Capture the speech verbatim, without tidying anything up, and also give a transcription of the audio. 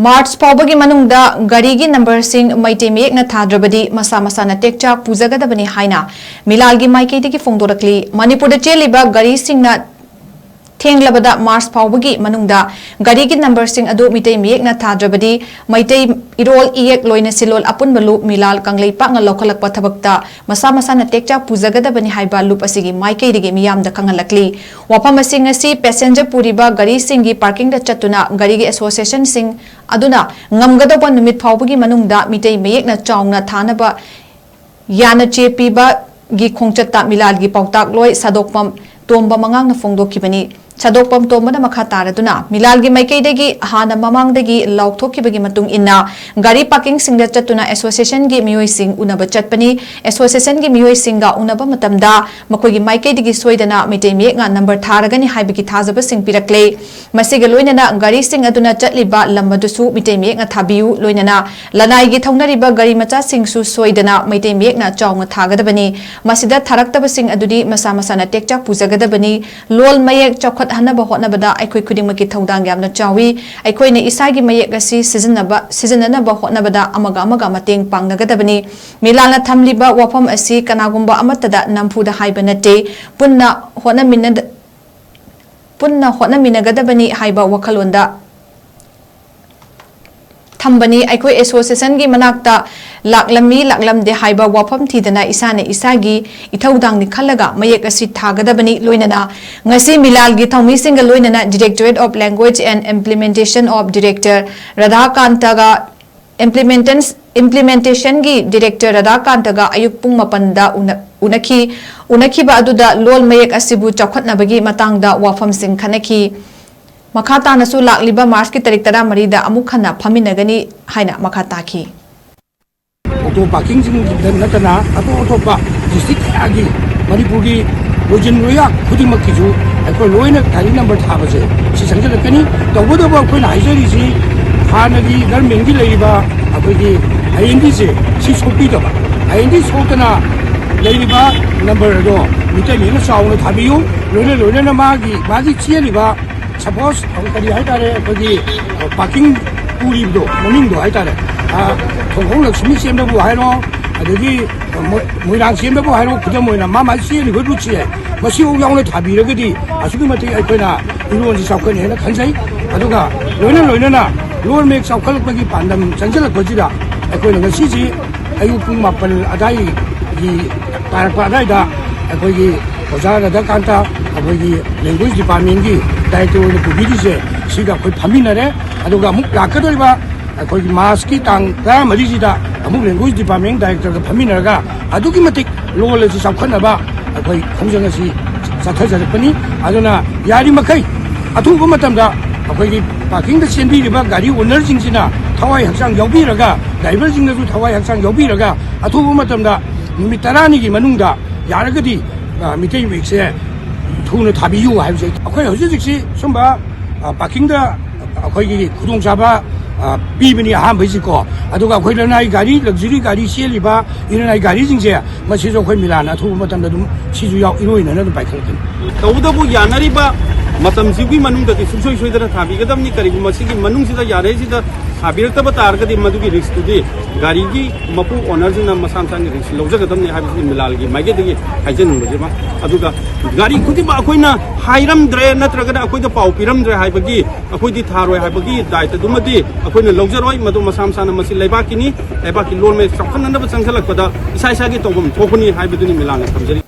March ꯐꯥꯎꯕꯒꯤ ꯃꯅꯨꯡꯗ ꯒꯥꯔꯤꯒꯤ ꯅꯝꯕꯔꯁꯤꯡ ꯃꯩꯇꯩ ꯃꯌꯦꯛꯅ ꯊꯥꯗ꯭ꯔꯕꯗꯤ ꯃꯁꯥ ꯃꯁꯥꯅ ꯇꯦꯛꯆꯥꯛ ꯄꯨꯖꯒꯗꯕꯅꯤ ꯍꯥꯏꯅ ꯃꯤꯂꯥꯜꯒꯤ ꯃꯥꯏꯀꯩꯗꯒꯤ ꯐꯣꯡꯗꯣꯔꯛꯂꯤ꯫ ꯃꯅꯤꯄꯨꯔꯗ ꯆꯦꯜꯂꯤꯕ ꯒꯥꯔꯤꯁꯤꯡꯅ ꯊꯦꯡꯂꯕꯗ ꯃꯥꯔꯆ ꯐꯥꯎꯕꯒꯤ ꯃꯅꯨꯡꯗ ꯒꯥꯔꯤꯒꯤ ꯅꯝꯕꯔꯁꯤꯡ ꯑꯗꯨ ꯃꯤꯇꯩ ꯃꯌꯦꯛꯅ ꯊꯥꯗ꯭ꯔꯕꯗꯤ ꯃꯩꯇꯩ ꯏꯔꯣꯜ ꯏꯌꯦꯛ ꯂꯣꯏꯅ ꯁꯤꯂꯣꯜ ꯑꯄꯨꯟꯕ ꯂꯨꯞ ꯃꯤꯂꯥꯜ ꯀꯪꯂꯩꯄꯥꯛꯅ ꯂꯧꯈꯠꯂꯛꯄ ꯊꯕꯛꯇ ꯃꯁꯥ ꯃꯁꯥꯅ ꯇꯦꯛꯆꯥꯛ ꯄꯨꯖꯒꯗꯕꯅꯤ ꯍꯥꯏꯕ ꯂꯨꯞ ꯑꯁꯤꯒꯤ ꯃꯥꯏꯀꯩꯗꯒꯤ ꯃꯤꯌꯥꯝꯗ ꯈꯪꯍꯜꯂꯛꯂꯤ꯫ ꯋꯥꯐꯝ ꯑꯁꯤ ꯉꯁꯤ ꯄꯦꯁꯦꯟꯖꯔ ꯄꯨꯔꯤꯕ ꯒꯥꯔꯤꯁꯤꯡꯒꯤ ꯄꯥꯔꯀꯤꯡꯗ ꯆꯠꯇꯨꯅ ꯒꯥꯔꯤꯒꯤ ꯑꯦꯁꯣꯁꯤꯌꯦꯁꯟꯁꯤꯡ ꯑꯗꯨꯅ ꯉꯝꯒꯗꯧꯕ ꯅꯨꯃꯤꯠ ꯐꯥꯎꯕꯒꯤ ꯃꯅꯨꯡꯗ ꯃꯤꯇꯩ ꯃꯌꯦꯛꯅ ꯆꯥꯎꯅ ꯊꯥꯅꯕ ꯌꯥꯅ ꯆꯦ ꯄꯤꯕꯒꯤ ꯈꯣꯡꯆꯠꯇ ꯃꯤꯂꯥꯜꯒꯤ ꯄꯥꯎꯇꯥꯛꯂꯣꯏ ꯁꯥꯗꯣꯛꯄꯝ ꯇꯣꯝꯕ ꯃꯉꯥꯡꯅ ꯐꯣꯡꯗꯣꯛꯈꯤꯕꯅꯤ꯫ ꯁꯥꯗꯣꯛꯄꯝ ꯇꯣꯝꯕꯅ ꯃꯈꯥ ꯇꯥꯔꯗꯨꯅ, ꯃꯤꯂꯥꯜꯒꯤ ꯃꯥꯏꯀꯩꯗꯒꯤ ꯍꯥꯟꯅ ꯃꯃꯥꯡꯗꯒꯤ ꯂꯥꯎꯊꯣꯛꯈꯤꯕꯒꯤ ꯃꯇꯨꯡ ꯏꯟꯅ ꯒꯥꯔꯤ ꯄꯥꯔꯀꯤꯡꯁꯤꯡꯗ ꯆꯠꯇꯨꯅ ꯑꯦꯁꯣꯁꯤꯌꯦꯁꯟꯒꯤ ꯃꯤꯑꯣꯏꯁꯤꯡ ꯎꯅꯕ ꯆꯠꯄꯅꯤ꯫ ꯑꯦꯁꯣꯁꯤꯌꯦꯁꯟꯒꯤ ꯃꯤꯑꯣꯏꯁꯤꯡꯒ ꯎꯅꯕ ꯃꯇꯝꯗ ꯃꯈꯣꯏꯒꯤ ꯃꯥꯏꯀꯩꯗꯒꯤ ꯁꯣꯏꯗꯅ ꯃꯩꯇꯩ ꯃꯌꯦꯛꯅ ꯅꯝꯕꯔ ꯊꯥꯔꯒꯅꯤ ꯍꯥꯏꯕꯒꯤ ꯊꯥꯖꯕꯁꯤꯡ ꯄꯤꯔꯛꯂꯦ꯫ ꯃꯁꯤꯒ ꯂꯣꯏꯅꯅ ꯒꯥꯔꯤꯁꯤꯡ ꯑꯗꯨꯅ ꯆꯠꯂꯤꯕ ꯂꯝ ꯑꯗꯨꯁꯨ ꯃꯤꯇꯩ ꯃꯌꯦꯛꯅ ꯊꯥꯕꯤꯌꯨ, ꯂꯣꯏꯅꯅ ꯂꯅꯥꯏꯒꯤ ꯊꯧꯅꯔꯤꯕ ꯒꯥꯔꯤ ꯃꯆꯥꯁꯤꯡꯁꯨ ꯁꯣꯏꯗꯅ ꯃꯩꯇꯩ ꯃꯌꯦꯛꯅ ꯆꯥꯎꯅ ꯊꯥꯒꯗꯕꯅꯤ꯫ ꯃꯁꯤꯗ ꯊꯥꯔꯛꯇꯕꯁꯤꯡ ꯑꯗꯨꯗꯤ ꯃꯁꯥ ꯃꯁꯥꯅ ꯇꯦꯛꯆꯥꯛ ꯄꯨꯖꯒꯗꯕꯅꯤ꯫ ꯂꯣꯜ ꯃꯌꯦꯛ ꯆꯥꯎꯈꯠꯍꯟꯅꯕ ꯍꯣꯠꯅꯕꯗ ꯑꯩꯈꯣꯏ ꯈꯨꯗꯤꯡꯃꯛꯀꯤ ꯊꯧꯗꯥꯡ ꯌꯥꯝꯅ ꯆꯥꯎꯏ꯫ ꯑꯩꯈꯣꯏꯅ ꯏꯁꯥꯒꯤ ꯃꯌꯦꯛ ꯑꯁꯤ ꯁꯤꯖꯤꯟꯅꯕ, ꯁꯤꯖꯤꯟꯅꯅꯕ ꯍꯣꯠꯅꯕꯗ ꯑꯃꯒ ꯑꯃꯒ ꯃꯇꯦꯡ ꯄꯥꯡꯅꯒꯗꯕꯅꯤ꯫ ꯃꯤꯂꯥꯜꯅ ꯊꯝꯂꯤꯕ ꯋꯥꯐꯝ ꯑꯁꯤ ꯀꯅꯥꯒꯨꯝꯕ ꯑꯃꯠꯇꯗ ꯅꯝꯐꯨꯗ ꯍꯥꯏꯕ ꯅꯠꯇꯦ꯫ ꯄꯨꯟꯅ ꯍꯣꯠꯅꯃꯤꯟꯅ-, ꯄꯨꯟꯅ ꯍꯣꯠꯅꯃꯤꯟꯅꯒꯗꯕꯅꯤ ꯍꯥꯏꯕ ꯋꯥꯈꯜꯂꯣꯟꯗ ꯊꯝꯕꯅꯤ꯫ ꯑꯩꯈꯣꯏ ꯑꯦꯁꯣꯁꯤꯌꯦꯁꯟꯒꯤ ꯃꯅꯥꯛꯇ ꯂꯥꯛꯂꯝꯃꯤ, ꯂꯥꯛꯂꯝꯗꯦ ꯍꯥꯏꯕ ꯋꯥꯐꯝ ꯊꯤꯗꯅ ꯏꯁꯥꯅ ꯏꯁꯥꯒꯤ ꯏꯊꯧꯗꯥꯡꯅꯤ ꯈꯜꯂꯒ ꯃꯌꯦꯛ ꯑꯁꯤ ꯊꯥꯒꯗꯕꯅꯤ꯫ ꯂꯣꯏꯅꯅ ꯉꯁꯤ ꯃꯤꯂꯥꯜꯒꯤ ꯊꯧꯃꯤꯁꯤꯡꯒ ꯂꯣꯏꯅꯅ Directorate of Language and Implementation of Director ꯔꯥꯙꯥꯀꯥꯟꯇꯒ implementance-, implementation-ꯒꯤ director ꯔꯥꯙꯥꯀꯥꯟꯇꯒ ꯑꯌꯨꯛ ꯄꯨꯡ ꯃꯥꯄꯟꯗ ꯎꯅ-, ꯎꯅꯈꯤ꯫ ꯎꯅꯈꯤꯕ ꯑꯗꯨꯗ ꯂꯣꯜ ꯃꯌꯦꯛ ꯑꯁꯤꯕꯨ ꯆꯥꯎꯈꯠꯅꯕꯒꯤ ꯃꯇꯥꯡꯗ ꯋꯥꯐꯝꯁꯤꯡ ꯈꯟꯅꯈꯤ꯫ ꯃꯈꯥ ꯇꯥꯅꯁꯨ ꯂꯥꯛꯂꯤꯕ ꯃꯥꯔꯆꯀꯤ ꯇꯥꯔꯤꯛ ꯇꯔꯥꯃꯔꯤꯗ ꯑꯃꯨꯛ ꯍꯟꯅ ꯐꯝꯃꯤꯟꯅꯒꯅꯤ ꯍꯥꯏꯅ ꯃꯈꯥ ꯇꯥꯈꯤ꯫ ꯑꯣꯇꯣ ꯄꯥꯔꯀꯤꯡꯁꯤꯡꯗ ꯅꯠꯇꯅ ꯑꯇꯣꯞ ꯑꯇꯣꯞꯄ ꯗꯤꯁꯇ꯭ꯔꯤꯛ ꯀꯌꯥꯒꯤ ꯃꯅꯤꯄꯨꯔꯒꯤ ꯂꯣꯏꯖꯤꯟ ꯂꯣꯏꯌꯥ ꯈꯨꯗꯤꯡꯃꯛꯀꯤꯁꯨ ꯑꯩꯈꯣꯏ ꯂꯣꯏꯅ ꯒꯥꯔꯤ ꯅꯝꯕꯔ ꯊꯥꯕꯁꯦ ꯁꯤ ꯆꯪꯁꯤꯜꯂꯛꯀꯅꯤ꯫ ꯇꯧꯕꯇꯕꯨ ꯑꯩꯈꯣꯏꯅ ꯍꯥꯏꯖꯔꯤꯁꯤ ꯍꯥꯟꯅꯒꯤ ꯒꯔꯃꯦꯟꯒꯤ ꯂꯩꯔꯤꯕ ꯑꯩꯈꯣꯏꯒꯤ ꯑꯥꯏ ꯑꯦꯟ ꯗꯤꯁꯦ ꯁꯤ ꯁꯣꯛꯄꯤꯗꯕ, ꯑꯥꯏ ꯑꯦꯟ ꯗꯤ ꯁꯣꯛꯇꯅ ꯂꯩꯔꯤꯕ ꯅꯝꯕꯔ ꯑꯗꯣ ꯃꯤꯇꯩ ꯃꯌꯦꯛꯅ ꯆꯥꯎꯅ ꯊꯥꯕꯤꯌꯨ꯫ ꯂꯣꯏꯅ ꯂꯣꯏꯅꯅ ꯃꯥꯒꯤ, ꯃꯥꯒꯤ ꯆꯦꯜꯂꯤꯕ ꯁꯄꯣꯁ ꯀꯔꯤ ꯍꯥꯏꯇꯥꯔꯦ, ꯑꯩꯈꯣꯏꯒꯤ ꯄꯥꯔꯀꯤꯡ ꯎꯔꯤꯕꯗꯣ, ꯃꯃꯤꯡꯗꯣ ꯍꯥꯏꯇꯥꯔꯦ꯫ ꯑ, ꯊꯣꯡꯈꯣꯡ ꯂꯛꯁꯃꯤ ꯆꯦꯟꯕꯕꯨ ꯍꯥꯏꯔꯣ, ꯑꯗꯒꯤ ꯃꯣꯏ-, ꯃꯣꯏꯔꯥꯡ ꯆꯦꯟꯕꯕꯨ ꯍꯥꯏꯔꯣ, ꯈꯨꯗꯝ ꯑꯣꯏꯅ ꯃꯥ ꯃꯥ ꯆꯦꯜꯂꯤꯕ ꯔꯨꯠꯁꯦ ꯃꯁꯤꯐꯥꯎ ꯌꯥꯎꯅ ꯊꯥꯕꯤꯔꯒꯗꯤ ꯑꯁꯨꯛꯀꯤ ꯃꯇꯤꯛ ꯑꯩꯈꯣꯏꯅ ꯏꯔꯣꯟꯁꯤ ꯆꯥꯎꯈꯠꯅꯤ ꯍꯥꯏꯅ ꯈꯟꯖꯩ꯫ ꯑꯗꯨꯒ ꯂꯣꯏꯅ ꯂꯣꯏꯅꯅ ꯂꯣꯟ ꯃꯌꯦꯛ ꯆꯥꯎꯈꯠꯂꯛꯄꯒꯤ ꯄꯥꯟꯗꯝ ꯆꯪꯁꯤꯜꯂꯛꯄꯁꯤꯗ ꯑꯩꯈꯣꯏꯅ ꯉꯁꯤꯁꯤ ꯑꯌꯨꯛ ꯄꯨꯡ ꯃꯥꯄꯟ ꯑꯗꯥꯏꯒꯤ ꯇꯥꯔꯛꯄ ꯑꯗꯥꯏꯗ ꯑꯩꯈꯣꯏꯒꯤ ꯑꯣꯖꯥ ꯔꯥꯙꯥꯀꯥꯟꯇ, ꯑꯩꯈꯣꯏꯒꯤ language departmentꯀꯤ director ꯑꯣꯏꯅ ꯄꯨꯕꯤꯔꯤꯁꯦ, ꯁꯤꯒ ꯑꯩꯈꯣꯏ ꯐꯝꯃꯤꯟꯅꯔꯦ꯫ ꯑꯗꯨꯒ ꯑꯃꯨꯛ ꯂꯥꯛꯀꯗꯧꯔꯤꯕ ꯑꯩꯈꯣꯏꯒꯤ Marchꯀꯤ ꯇꯥꯡ ꯇꯔꯥꯃꯔꯤꯁꯤꯗ ꯑꯃꯨꯛ language department directorꯒ ꯐꯝꯃꯤꯟꯅꯔꯒ ꯑꯗꯨꯛꯀꯤ ꯃꯇꯤꯛ ꯂꯣꯜ ꯑꯁꯤ ꯆꯥꯎꯈꯠꯅꯕ ꯑꯩꯈꯣꯏ ꯈꯣꯡꯖꯪ ꯑꯁꯤ ꯆꯠꯊꯖꯔꯛꯄꯅꯤ꯫ ꯑꯗꯨꯅ ꯌꯥꯔꯤꯃꯈꯩ ꯑꯊꯨꯕ ꯃꯇꯝꯗ ꯑꯩꯈꯣꯏꯒꯤ parkingꯗ ꯆꯦꯟꯕꯤꯔꯤꯕ ꯒꯥꯔꯤ ownerꯁꯤꯡꯁꯤꯅ ꯊꯋꯥꯏ ꯍꯛꯆꯥꯡ ꯌꯥꯎꯕꯤꯔꯒ, driverꯁꯤꯡꯅꯁꯨ ꯊꯋꯥꯏ ꯍꯛꯆꯥꯡ ꯌꯥꯎꯕꯤꯔꯒ ꯑꯊꯨꯕ ꯃꯇꯝꯗ ꯅꯨꯃꯤꯠ ꯇꯔꯥꯅꯤꯒꯤ ꯃꯅꯨꯡꯗ ꯌꯥꯔꯒꯗꯤ, ꯑ, ꯃꯤꯇꯩ ꯃꯌꯦꯛꯁꯦ ꯊꯨꯅ ꯊꯥꯕꯤꯌꯨ ꯍꯥꯏꯕꯁꯦ꯫ ꯑꯩꯈꯣꯏ ꯍꯧꯖꯤꯛ ꯍꯧꯖꯤꯛꯁꯤ ꯁꯨꯝꯕ, ꯑ, parkingꯗ ꯑꯩꯈꯣꯏꯒꯤ ꯈꯨꯗꯣꯡꯆꯥꯕ, ꯑ, ꯄꯤꯕꯅꯤ ꯑꯍꯥꯟꯕꯩꯁꯤꯀꯣ꯫ ꯑꯗꯨꯒ ꯑꯩꯈꯣꯏ ꯂꯅꯥꯏ ꯒꯥꯔꯤ, luxury ꯒꯥꯔꯤ ꯆꯦꯜꯂꯤꯕ ꯏꯔꯅꯥꯏ ꯒꯥꯔꯤꯁꯤꯡꯁꯦ, ꯃꯁꯤꯁꯨ ꯑꯩꯈꯣꯏ ꯃꯤꯂꯥꯟꯅ ꯑꯊꯨꯕ ꯃꯇꯝꯗ ꯑꯗꯨꯝ ꯁꯤꯁꯨ ꯌꯥꯎ-, ꯏꯔꯣꯏꯅꯅ ꯑꯗꯨꯝ ꯄꯥꯏꯈꯠꯂꯛꯀꯅꯤ꯫ ꯇꯧꯕꯇꯕꯨ ꯌꯥꯅꯔꯤꯕ ꯃꯇꯝꯁꯤꯒꯤ ꯃꯅꯨꯡꯗꯗꯤ ꯁꯨꯡꯁꯣꯏ ꯁꯣꯏꯗꯅ ꯊꯥꯕꯤꯒꯗꯕꯅꯤ꯫ ꯀꯔꯤꯒꯨꯝꯕ ꯁꯤꯒꯤ ꯃꯅꯨꯡꯁꯤꯗ ꯌꯥꯔꯦꯁꯤꯗ ꯊꯥꯕꯤꯔꯛꯇꯕ ꯇꯥꯔꯒꯗꯤ ꯃꯗꯨꯒꯤ riskꯇꯨꯗꯤ ꯒꯥꯔꯤꯒꯤ ꯃꯄꯨ ownerꯁꯤꯡꯅ ꯃꯁꯥ ꯃꯁꯥꯒꯤ risk ꯂꯧꯖꯒꯗꯕꯅꯤ ꯍꯥꯏꯕꯁꯤ ꯃꯤꯂꯥꯜꯒꯤ ꯃꯥꯏꯀꯩꯗꯒꯤ ꯍꯥꯏꯖꯅꯤꯡꯕꯁꯤꯃ꯫ ꯑꯗꯨꯒ ꯒꯥꯔꯤ ꯈꯨꯗꯤꯡꯃꯛ ꯑꯩꯈꯣꯏꯅ ꯍꯥꯏꯔꯝꯗ꯭ꯔꯦ ꯅꯠꯇ꯭ꯔꯒꯅ ꯑꯩꯈꯣꯏꯗ ꯄꯥꯎ ꯄꯤꯔꯝꯗ꯭ꯔꯦ ꯍꯥꯏꯕꯒꯤ ꯑꯩꯈꯣꯏꯗꯤ ꯊꯥꯔꯣꯏ ꯍꯥꯏꯕꯒꯤ ꯗꯥꯏꯇꯗꯨꯃꯗꯤ ꯑꯩꯈꯣꯏꯅ ꯂꯧꯖꯔꯣꯏ꯫ ꯃꯗꯨ ꯃꯁꯥ ꯃꯁꯥꯅ ꯃꯁꯤ ꯂꯩꯕꯥꯛꯀꯤꯅꯤ, ꯂꯩꯕꯥꯛꯀꯤ ꯂꯣꯟ ꯃꯌꯦꯛ ꯆꯥꯎꯈꯠꯅꯅꯕ ꯆꯪꯁꯤꯜꯂꯛꯄꯗ ꯏꯁꯥ ꯏꯁꯥꯒꯤ ꯇꯧꯐꯝ ꯊꯣꯛꯄꯅꯤ ꯍꯥꯏꯕꯗꯨꯅꯤ ꯃꯤꯂꯥꯜꯅ ꯊꯝꯖꯔꯤ꯫